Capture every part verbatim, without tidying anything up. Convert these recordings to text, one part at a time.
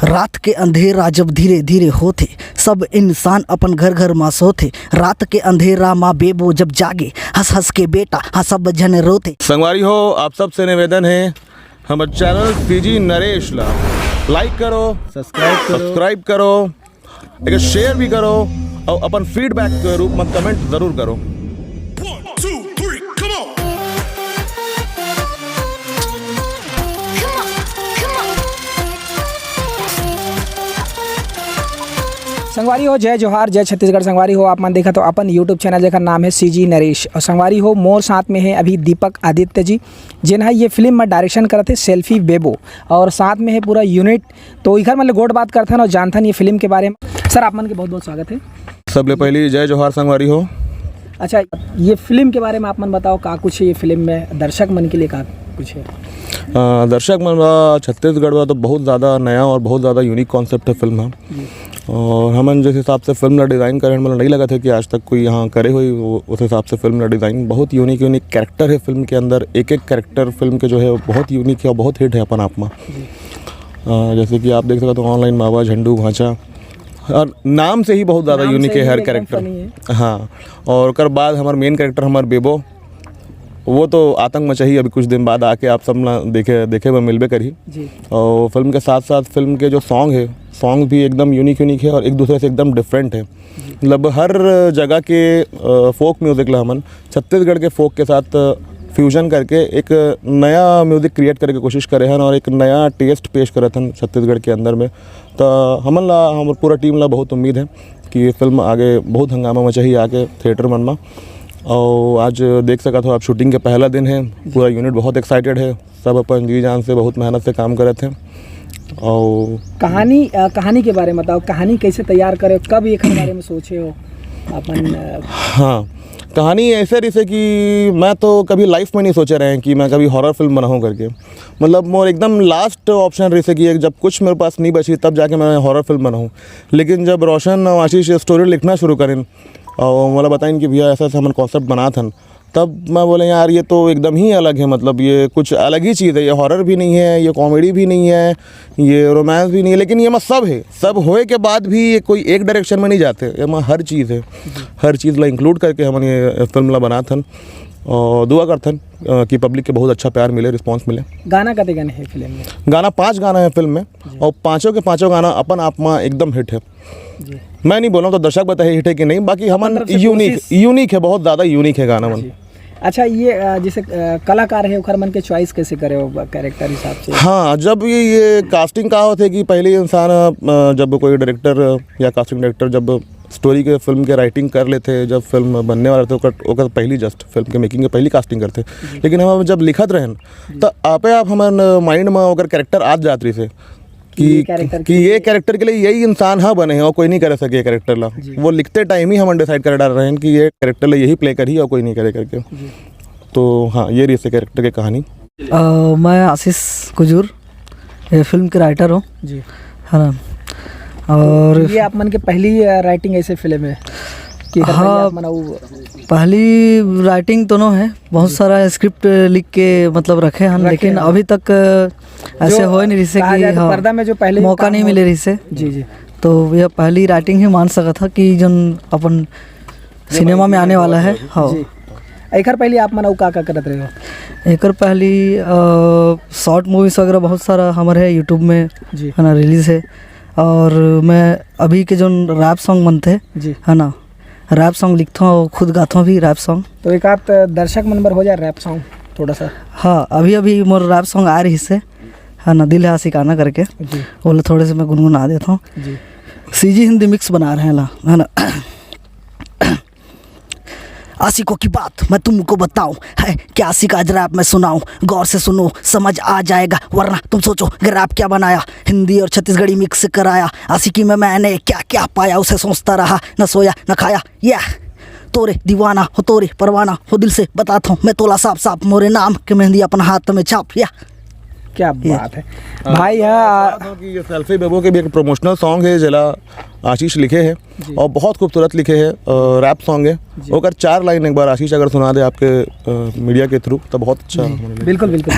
रात के अंधेरा जब धीरे धीरे होथे, सब इंसान अपन घर घर मा सोथे। रात के अंधेरा मा बेबो जब जागे, हंस हंस के बेटा हाँ सब झन रोथे। संगवारी हो, आप सबसे निवेदन है, हमर चैनल सीजी नरेश ला लाइक करो, सब्सक्राइब करो। सब्सक्राइब करो, एक शेयर भी करो और अपन फीडबैक के रूप में कमेंट जरूर करो। One, two, three, come on. संगवारी हो, जय जोहार, जय छत्तीसगढ़। संगवारी हो, आप मन देखत हो अपन YouTube चैनल, जेकर नाम है सीजी नरेश। और संगवारी हो, मोर साथ में है अभी दीपक आदित्य जी, जेन ह ये फिल्म में डायरेक्शन करत हे, सेल्फी बेबो, और साथ में है पूरा यूनिट। तो इखर मन ले गोठ बात करथन और जानथन ये फिल्म के बारे में। सर, आप मन के बहुत बहुत स्वागत है। सबले पहली जय जोहार संगवारी हो। अच्छा, ये फिल्म के बारे में आप मन बताओ, का कुछ है ये फिल्म में, दर्शक मन के लिए का कुछ है? अ, दर्शक मन ला छत्तीसगढ़ में तो बहुत ज़्यादा नया और बहुत ज़्यादा यूनिक कॉन्सेप्ट है फिल्म ह। जी। और हमन जिस हिसाब से फिल्म ला डिज़ाइन करे, मतलब नहीं लगा था कि आज तक कोई यहाँ करे हुई वो, उस हिसाब से फिल्म ला डिज़ाइन। बहुत यूनिक यूनिक कैरेक्टर है फिल्म के अंदर। एक एक कैरेक्टर फिल्म के जो है बहुत यूनिक है और बहुत हिट है अपन आप में। जी। अ, जैसे कि आप देख सकते हो, ऑनलाइन मावा, झंडू, भांचा, और नाम से ही बहुत ज़्यादा नाम यूनिक से है ही हर एकदम कैरेक्टर। फनी है। हाँ, और ओकर बाद हमार मेन कैरेक्टर हमार बेबो, वो तो आतंक मचाही। अभी कुछ दिन बाद आके आप सब ना देखे, देखे बर मिलबे करही। जी। और फिल्म के साथ साथ फिल्म के जो सॉन्ग है, सॉन्ग भी एकदम यूनिक यूनिक है और एक दूसरे से एकदम डिफरेंट है। जी। मतलब हर जगह के, अ, फोक म्यूज़िक ला हमन छत्तीसगढ़ के फोक के साथ फ्यूजन करके एक नया म्यूज़िक क्रिएट करे के कोशिश करे हन और एक नया टेस्ट पेश करत हन छत्तीसगढ़ के अंदर में। तो हमन ला, हमर पूरा टीम ला बहुत उम्मीद है कि ये फिल्म आगे बहुत हंगामा मचाही आके थिएटर मन में। और आज देख सकत हो आप, शूटिंग के पहला दिन है, पूरा यूनिट बहुत एक्साइटेड है, सब अपन जी जान से बहुत मेहनत से काम करत हैं। और कहानी, अ, कहानी के बारे में बताओ, कहानी कैसे तैयार करे, कब एकर बारे में सोचे हो अपन, अ, हाँ, कहानी ऐसे रहिसे कि मैं तो कभी लाइफ में नहीं सोचे रहे कि मैं कभी हॉरर फिल्म बनाऊँ करके। मतलब मोर एकदम लास्ट ऑप्शन रहिसे कि एक जब कुछ मेरे पास नहीं बची तब जाके मैं हॉरर फिल्म बनाऊँ। लेकिन जब रोशन और आशीष ये स्टोरी लिखना शुरू करें और मोला बताइन कि भैया ऐसा ऐसा हमन कॉन्सेप्ट बनात हन, तब मैं बोले, "यार, ये तो एकदम ही अलग है, मतलब ये कुछ अलग ही चीज़ है, ये हॉरर भी नहीं है, ये कॉमेडी भी नहीं है, ये रोमांस भी नहीं है, लेकिन ये में सब है।" सब होए के बाद भी ये कोई एक डायरेक्शन में नहीं जाते, ये में हर चीज़ है। हर चीज़ ला इंक्लूड करके हमन ये फिल्म ला बनात हन और दुआ करथन, अ, कि पब्लिक के बहुत अच्छा प्यार मिले, रिस्पॉन्स मिले। गाना कते गाने हैं फिल्म में? गाना पाँच गाना है फिल्म में। जी। और पाँचों के पाँचों गाना अपन आप में एकदम हिट है। जी। मैं नहीं बोलूँ तो दर्शक बताए हिट है कि नहीं, बाकी हमन अपन तरफ से यूनिक, कोशिश। यूनिक है, बहुत ज़्यादा यूनिक है गाना मन। जी। अच्छा, ये, अ, जैसे, अ, कलाकार है, ओखर मन के चॉइस कैसे करे हो ब-, कैरेक्टर हिसाब से? हाँ, जब ये, ये कास्टिंग का होथे कि पहले इंसान, अ, जब कोई डायरेक्टर या कास्टिंग डायरेक्टर जब स्टोरी के, फिल्म के राइटिंग कर लेथे, जब फिल्म बनने वाला रहथे, ओकर, ओकर पहली, जस्ट फिल्म के मेकिंग के पहली कास्टिंग करथे। जी। लेकिन हम जब लिखत रहेन, जी। त आपे आप हमर माइंड में ओकर कैरेक्टर आ जात रहिसे। कि ये कि, कैरेक्टर कि के ये लिए कैरेक्टर के लिए यही इंसान ह बने हे और कोई नहीं कर सके ये कैरेक्टर ला। जी। वो लिखते टाइम ही हमन डिसाइड कर डाल रहे हैं कि ये कैरेक्टर ला यही प्ले करही और कोई नहीं करे करके। जी। तो हाँ, ये रहिसे कैरेक्टर के कहानी। अ, मैं आशीष कुजूर, ये फिल्म के राइटर हूँ। जी। है ना? और ये आप मन के पहली, अ, राइटिंग ऐसे फिल्म है कि एकर पहले हाँ, आप मन अउ पहली राइटिंग तो नो है, बहुत जी। सारा स्क्रिप्ट लिख के मतलब रखे हन, रखे लेकिन हन। अभी तक ऐसे जो होए नहीं रहिसे कहा कि जाए तो हाँ, पर्दा में जो पहले मौका काम नहीं हो मिले रहिसे। जी, जी। तो ये पहली राइटिंग ही मान सकत ह कि जन अपन सिनेमा में आने वाला है। हाँ। जी। एकर पहले आप मन अउ का, का करत रहे हो? एकर पहली, अ, शॉर्ट मूवीज वगैरह बहुत सारा हमर है YouTube में, जी। है ना, रिलीज है। और मैं अभी के जोन रैप सॉन्ग बनते, जी। है ना, रैप सॉन्ग लिखता हूँ और खुद गाता हूँ भी रैप सॉन्ग। तो एक आध दर्शक मन बर हो जाए रैप सॉन्ग थोड़ा सा। हाँ, अभी अभी मोर रैप सॉन्ग आ रहिसे, है ना, दिल है आशिकाना करके। जी। वो ला थोड़े से मैं गुनगुना देता हूँ। जी। सीजी हिंदी मिक्स बना रहे हैं ला, है ना। आशिकों की बात मैं तुमको बताऊं, है क्या आशिक आज रैप मैं सुनाऊं? गौर से सुनो, समझ आ जाएगा, वरना तुम सोचो कि रैप क्या बनाया। हिंदी और छत्तीसगढ़ी मिक्स कराया। आशिकी में मैंने क्या क्या पाया, उसे सोचता रहा, न सोया न खाया। या तोरे दीवाना हो, तोरे परवाना हो, दिल से बताता हूँ मैं तोला साफ साफ, मोरे नाम के मेहंदी अपन हाथ में छाप। या क्या ये। बात है। हाँ, भाई, हाँ। बता दो कि ये सेल्फी बेबो के भी एक प्रमोशनल सॉन्ग है, जेला आशीष लिखे है। जी। और बहुत खूबसूरत लिखे है, अ, रैप सॉन्ग है। जी। ओकर चार लाइन एक बार आशीष अगर सुना दे आपके, अ, मीडिया के थ्रू, तो बहुत अच्छा जी, होने लगे। बिल्कुल, बिल्कुल।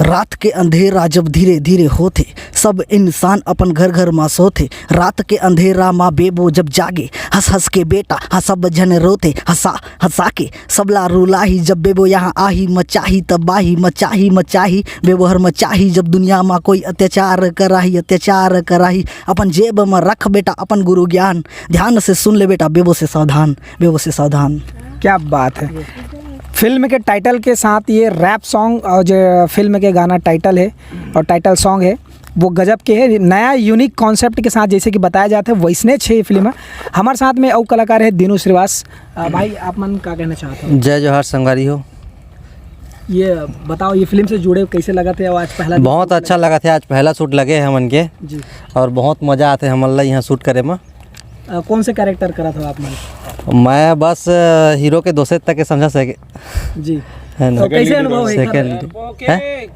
रात के अंधेरा जब धीरे धीरे होथे, सब इंसान अपन घर घर मा सोथे। रात के अंधेरा मा बेबो जब जागे, हंस हंस के बेटा हा सब झन रोथे। हंसा हंसा के सबला रुलाही, जब बेबो यहाँ आही, मचाही तबाही, मचाही मचाही। बेबो हर मचाही जब दुनिया मा कोई अत्याचार कराही, अत्याचार कराही। अपन जेब मा रख बेटा अपन गुरु ज्ञान, ध्यान से सुन ले बेटा बेबो से सावधान, बेबो से सावधान। क्या बात है। फिल्म के टाइटल के साथ ये रैप सॉन्ग और जो फिल्म के गाना टाइटल है और टाइटल सॉन्ग है, वो गजब के है। नया यूनिक कॉन्सेप्ट के साथ, जैसे कि बताया जाता है, वैसने छः फिल्म है। हमारे साथ में और कलाकार है दीनू श्रीवास। अ, भाई, आप मन का कहना चाहते हो? जय जोहार संगवारी हो। ये बताओ, ये फिल्म से जुड़े कैसे लगा थे और आज पहला दिन बहुत shoot अच्छा लगा? लगा थे। आज पहला शूट लगे है हमन के जी। और बहुत मजा आते हमन ला यहाँ शूट करे में। अ, कौन से कैरेक्टर करा था आप मन? मैं बस, अ, हीरो के दोस्त तक के समझा सके। जी। है ना? तो कैसे अनुभव है? सेकंड। हैं?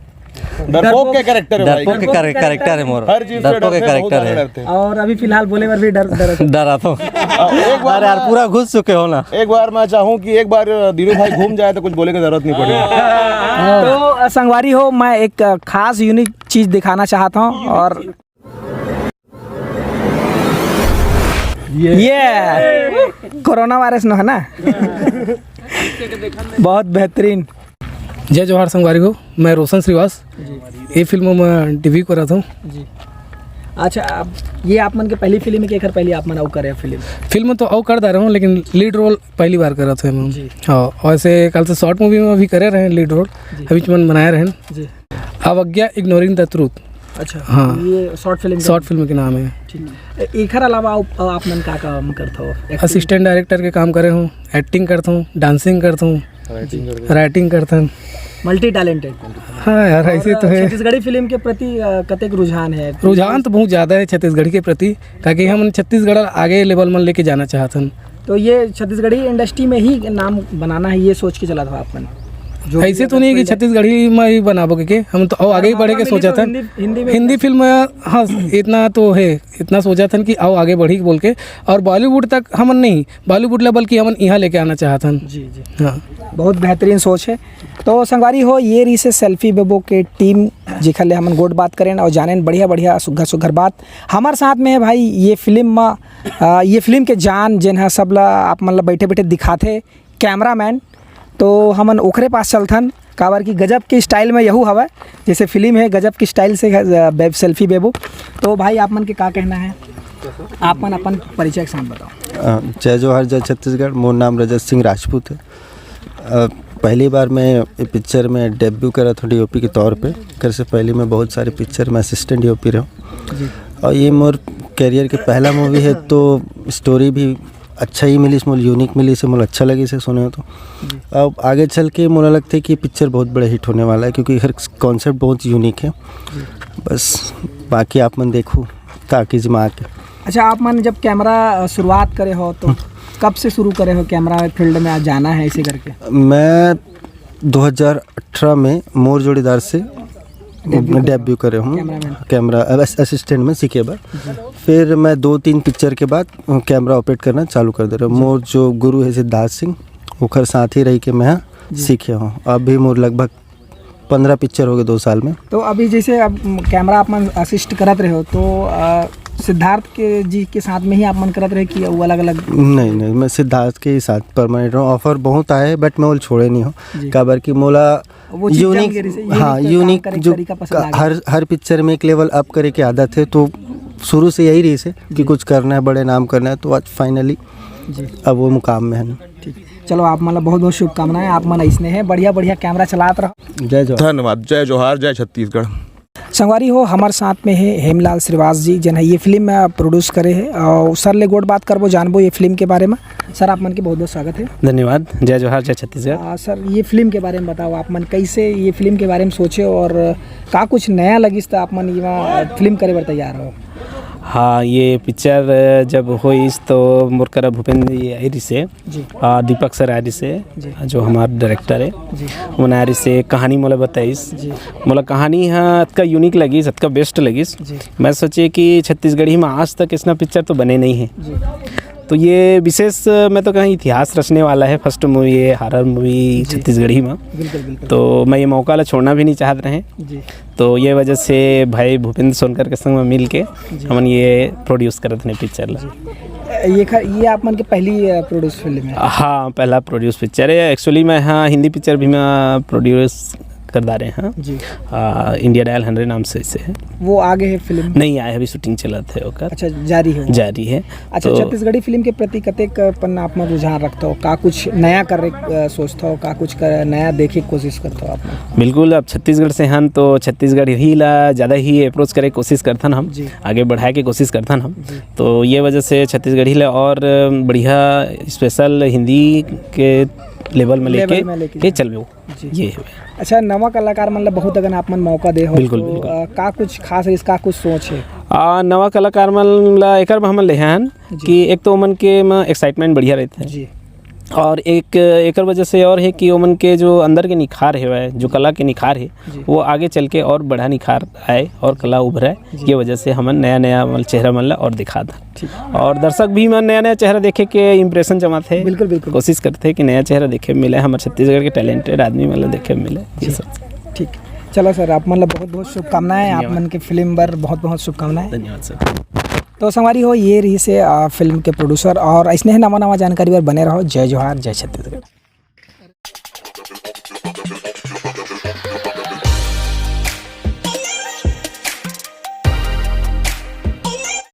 डरपोक के कैरेक्टर है भाई। डरपोक के कैरे-, कैरेक्टर है मोर। हर चीज से डरपोक के डरते हैं, बहुत कैरेक्टर ज्यादा है। डरते हैं। और अभी फिलहाल बोले बर भी डर, डर डरा तो। एक बार अरे यार, मैं, पूरा घुस चुके हो ना। एक बार मैं चाहूँ कि एक बार दीनू भाई घूम जाए तो कुछ बोले की जरूरत नहीं पड़े। तो, अ, संगवारी हो, मैं एक, अ, खास यूनिक चीज दिखाना चाहता हूँ और ये कोरोना वायरस न है ना। बहुत बेहतरीन। जय जोहार संगवारी हो, मैं रोशन श्रीवास। जी। ये फिल्म में डेब्यू करा था। जी। अच्छा, आप, ये आप मन के पहली फिल्म है कि एकर पहले आप मन अउ करे फिल्म? फिल्म तो अउ कर डारे हूँ, लेकिन लीड रोल पहली बार करा था मैं। जी। हाँ, वैसे कल से शॉर्ट मूवी में अभी करे रहे लीड रोल, जी। अभी मन बनाए रहे। जी। अवज्ञा, इग्नोरिंग द ट्रूथ। अच्छा, हाँ। ये शॉर्ट फिल्म का शॉर्ट फिल्म के नाम है। ठीक है। ए-, एकर अलावा आप, आप मन का काम करत हो? एक्टिंग? असिस्टेंट डायरेक्टर के काम करे हूँ, एक्टिंग करता हूँ, डांसिंग करता हूँ, राइटिंग करता हूँ। Multi talented. हाँ यार, ऐसे और तो है। छत्तीसगढ़ी फिल्म के प्रति, अ, कतेक रुझान है? रुझान तो बहुत ज़्यादा है छत्तीसगढ़ के प्रति, ताकि हम छत्तीसगढ़ आगे लेवल में लेके जाना चाहत हन। तो ये छत्तीसगढ़ी इंडस्ट्री में ही नाम बनाना है, ये सोच के चला था आप मन? जो भी ऐसे तो अगर नहीं कि कोई छत्तीसगढ़ी में ही बनाबो के, हम तो और आगे ही और बढ़े के सोचा था। हिंदी, हिंदी में हिंदी फिल्म, हाँ, इतना तो है, इतना सोचा था कि आओ आगे बढ़ी बोल के, और बॉलीवुड तक हमन नहीं, बॉलीवुड ला बल्कि हमन यहाँ लेके आना चाहत हन। जी, जी। हाँ। बहुत बेहतरीन सोच है। तो संगवारी हो, ये रही से सेल्फी बेबो के टीम, जेखर ले हमन गोठ बात करेन और जानेन बढ़िया बढ़िया सुघर सुघर बात। हमारे साथ में है भाई, ये फिल्म में, आ, ये फिल्म के जान, जेन ह सब ला आप मन ला बैठे बैठे दिखाथे, कैमरामैन। तो हमन ओकरे पास चलथन, काबर कि गजब के स्टाइल में यहू हवय, जैसे फिल्म है गजब की स्टाइल से, अ, बेब-, सेल्फी बेबो। तो भाई, आप मन के का कहना है, आप मन अपन परिचय के साथ बताओ। अ, जय जोहार, जय छत्तीसगढ़। मोर नाम रजत सिंह राजपूत है। अ, पहली बार मैं ये पिक्चर में डेब्यू करा था डीओपी के तौर पे। एकर से पहले मैं बहुत सारे पिक्चर में असिस्टेंट डीओपी रहा हूँ। जी। और ये मोर करियर के पहला मूवी है, तो स्टोरी भी अच्छा ही मिलिस, मोला यूनिक मिलिस, मोला अच्छा लगिस हे सुने तो। जी। अब आगे चल के मोला लगथे कि पिक्चर बहुत बड़ा हिट होने वाला है, क्योंकि हर कॉन्सेप्ट बहुत यूनिक है। जी। बस बाकी आप मन देखू, ताकि जिमा के। अच्छा, आप मन जब कैमरा, अ, शुरुआत करे हो, तो हम्म। कब से शुरू करे हो कैमरा फील्ड में आ जाना है, ऐसे करके? मैं दो हज़ार अठारह में मोर जोड़ीदार से डेब्यू करे। डेब्यू करे हूँ। कैमरामैन। कैमरा अस-, असिस्टेंट में सीखे बर। जी। फिर मैं दो तीन पिक्चर के बाद, अ, कैमरा ऑपरेट करना चालू कर दे रहा हूँ। जी। मोर जो गुरु है सिद्धार्थ सिंह, ओखर साथ ही रह के मैं जी। सीखे हूँ। अभी मोर लगभग पन्द्रह पिक्चर हो गए दो साल में। तो अभी जैसे अब कैमरा आप मन असिस्ट करत रहे हो, तो, अ, सिद्धार्थ के जी के साथ में ही आप मन करत रहे कि वो अलग-अलग? नहीं, नहीं, मैं सिद्धार्थ के ही साथ परमानेंट रहूँ। ऑफर बहुत आए, बट मैं वो छोड़े नहीं हूँ। जी। काबर कि मोला वो चीज जम यूनिक, गई, जैसे हाँ, यूनिक काम यूनिक करे के जो तरीका पसंद आ गया। हर, हर पिक्चर में एक लेवल अप करे के आदत है, तो शुरू से यही रही से कि जी। कुछ करना है, बड़े नाम करना है, तो आज फाइनली जी। अब वो मुकाम में है। ठीक। चलो, आप मन ला बहुत बहुत शुभकामनाएं, आप मन अइसने हैं, बढ़िया बढ़िया कैमरा चलात रहो। जय जोहार। धन्यवाद। जय जोहार, जय छत्तीसगढ़। संगवारी हो, हमारे साथ में है हेमलाल श्रीवास जी, जन है ये फिल्म, अ, प्रोड्यूस करे है और सर ले गोठ बात करबो, जानबो ये फिल्म के बारे में। सर, आप मन के बहुत बहुत स्वागत है। धन्यवाद। जय जोहार, जय छत्तीसगढ़। आ, सर, ये फिल्म के बारे में बताओ, आप मन कैसे ये फिल्म के बारे में सोचे और का कुछ नया लगिस त आप मन ये फिल्म करे बर तैयार हो? हाँ, ये पिक्चर जब होइस तो मोर करा भूपेंद्र जी आए रिसे, जी। आ, दीपक सर आए रिसे, जी। जो हमार डायरेक्टर है, जी। उन्हें आए रिसे कहानी मोला बताइस। जी। मोला कहानी हा अतका यूनिक लगिस, अतका बेस्ट लगिस। जी। मैं सोचे कि छत्तीसगढ़ी में आज तक इसना पिक्चर तो बने नहीं है। जी। तो ये विशेष, मैं तो कहूँ, इतिहास रचने वाला है, फर्स्ट मूवी, ये हॉरर मूवी छत्तीसगढ़ी में। बिल्कुल बिल्कुल। तो मैं ये मौका ला छोड़ना भी नहीं चाहत रहे। जी। तो ये वजह से भाई भूपेंद्र सोनकर के संग में मिल के हमन ये प्रोड्यूस करत हन पिक्चर ला। ये ख, ये आप मन के पहली प्रोड्यूस फिल्म है? हाँ, पहला प्रोड्यूस पिक्चर है। एक्चुअली मैं, हाँ, हिंदी पिक्चर भी मैं प्रोड्यूस कर डारे हैं। जी। आ, इंडिया डायल हंड्रेड नाम से इसे है। वो आगे है फिल्म? नहीं आए, अभी शूटिंग चलत है ओकर। अच्छा, जारी है वो? जारी है। अच्छा, तो छत्तीसगढ़ी फिल्म के प्रति कतेक पन आप मन रुझान रखते हो? का कुछ नया करे अ, सोचते हो? का कुछ कर, नया देखे के कोशिश करते हो आप मन? बिल्कुल, अब छत्तीसगढ़ से हन तो छत्तीसगढ़ ही ला ज़्यादा ही अप्रोच करे के कोशिश करथन हम, जी। आगे बढ़ाए के कोशिश करथन हम। जी। तो ये वजह से छत्तीसगढ़ी ला और बढ़िया स्पेशल हिंदी के लेवल में लेके लेवल में लेके ये जाए। चलबो। जी। ये है। अच्छा, नवा कलाकार मन ला बहुत अकन आप मन मौका दे हो, बिल्कुल, तो बिल्कुल। अ, का कुछ खास रहिस, का कुछ सोच है? आ, नवा कलाकार मन ला एकर में हमन ले हन जी। कि एक तो ओमन के में एक्साइटमेंट बढ़िया रहता है जी। और एक एकर वजह से और है कि ओमन के जो अंदर के निखार है, जो कला के निखार है, जी। वो आगे चल के और बढ़ा निखार आए और कला उभरे। जी। ये वजह से हमन नया नया मन चेहरा मन ला और दिखा देन। ठीक। और दर्शक भी मन नया नया चेहरा देखे के इम्प्रेशन जमात है। बिल्कुल, बिल्कुल। कोशिश करते हैं कि नया चेहरा देखे मिले, हमारे छत्तीसगढ़ के टैलेंटेड आदमी मन ला देखे मिले, ये सब। ठीक। चलो सर, आप मन ला बहुत बहुत शुभकामनाएं, आप धन्यवाद। मन के फिल्म बर बहुत बहुत शुभकामनाएं। धन्यवाद सर। तो संगवारी हो, ये रहिस हे, आ, फिल्म के प्रोड्यूसर, और ऐसने ही नवा नवा जानकारी बर बने रहो। जय जोहार, जय छत्तीसगढ़।